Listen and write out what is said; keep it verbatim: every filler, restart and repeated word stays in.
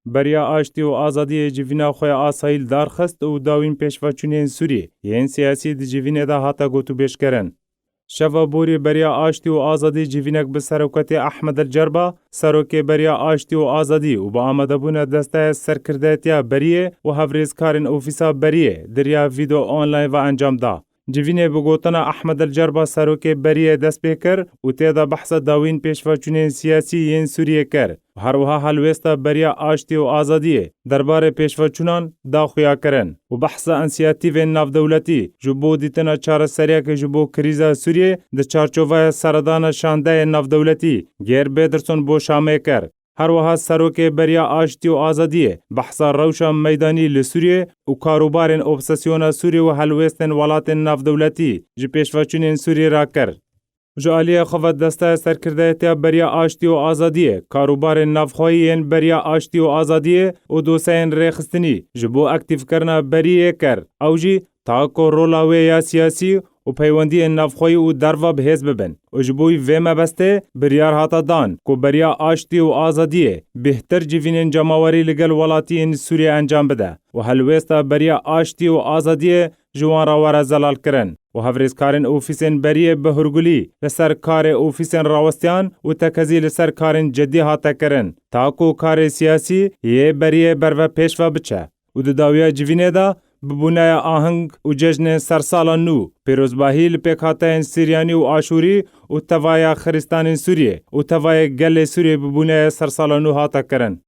Beriya Aştî û Azadiyê civîna xwe ya asayî li dar xist û dawîn pêşveçûnên Sûriyê yên siyasî di civînê de hate gotûbêjkirin. Şeva borî Beriya Aştî û Azadî civînek bi seroketê Ehmed El Cerba, serokê Beriya Aştî û Azadî û bi amadebûna Desteya Serkirdayetiya Beriyê û hevrêzkarên Ofîsa Beriyê di riya vîdeo online ve encam da. Civînê bi gotina Ehmed El Cerba serokê Beriyê dest pê kir û tê de behsa dawîn pêşveçûnên siyasî yên Sûriyê kir. Her wiha helwêsta Beriya Aştî û Azadiyê derbarê pêşveçûnan da xuyakirin û behsa însiyatîvên navdewletî ji bo dîtina çareseriyeke ji bo krîza Sûriyê di çarçoveya seredana şandeyên navdewletî Geir Pedersen bo Şamê kir. Her wiha serokê Beriya Aştî û Azadiyê behsa rewşa meydanî li Sûriyê û karûbarên opozîsyona Sûriyê û helwêstên welatên navdewletî ji pêşveçûnên Sûriyê re kir. Ji aliyê xwe ve Desteya Serkirdayetiya Beriya Aştî û Azadiyê karûbarên navxweyî yên Beriya Aştî û Azadiyê û dosyayên rêxistinî ji bo aktîfkirina Beriyê kir. Ew jî ta ku rola wê ya siyasî û peywendiyên navxweyî û derve bi hêz bibin û ji bo vê mebestê biryar hate dan ku Beriya Aştî û Azadiyê bêhtir civînên cemawerî li gel welatiyên Sûriyê encam bide û helwêsta Beriya Aştî û Azadiyê ji wan re were zelalkirin û hevrêzkarên ofîsên Beriyê bi hurgulî li ser karê ofîsên rawestiyan û tekezî li ser karên cidî hate kirin, ta ku karê siyasî yê Beriyê berve pêş ve biçe û di dawiya civînê de bi bûneya aheng û cejnên sersala nû, pîrozbahî li pêkhateyên Siryanî û Aşûrî û tevaya Xiristanên Sûriyê û tevayê gelê Sûriyê bi bûneya sersala nû hate kirin.